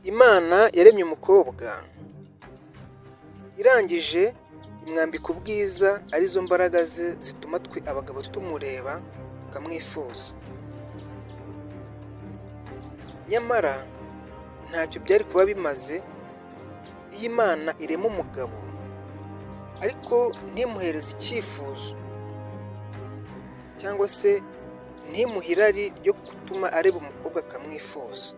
Imana yaremye umukobwa, irangije imwambika ubwiza, arizo mbaraga ze zituma twe abagabo tumureba tukamwifuza. Nyamara ntacyo byari kuba bimaze iyo Imana irema umugabo ariko ntimuhereze icyifuzo cyangwa se ntimuhe irari ryo gutuma areba umukobwa akamwifuza.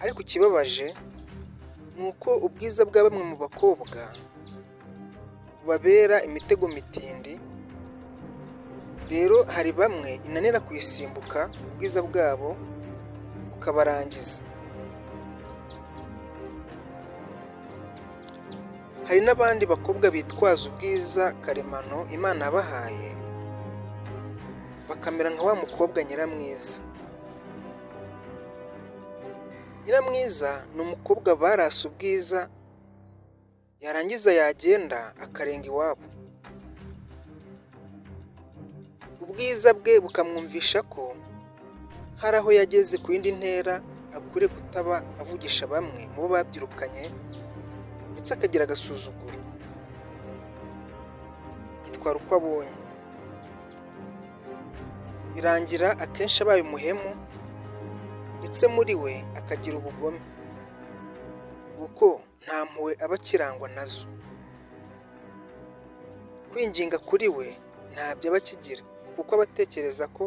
Ariko ikibabaje ni uko ubwiza bwa bamwe mu bakobwa bubabera imitego mitindi, rero hari bamwe inanira kuyisimbuka, ubwiza bwabo bukabarangiza. Hari n'abandi bakobwa bitwaza ubwiza karemano Imana yabahaye, bakamera nka wa mukobwa Nyiramwiza. Nyiramwiza ni umukobwa barase ubwiza, yarangiza yagenda akarenga iwabo. Ubwiza bwe bukamwumvisha ko hari aho yageze ku yindi ntera akwiriye kutaba avugisha bamwe mu bo babyirukanye, ndetse akagira agasuzuguro. Yitwara uko abonye. Birangira akenshi abaye umuhemu, ndetse muri we akagira ubugome, kuko nta mpuhwe aba akirangwa nazo. Kwinginga kuri we ntabyo aba akigira, kuko aba atekereza ko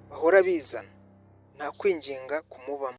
bahora bizana, nta kwinginga kumubamo.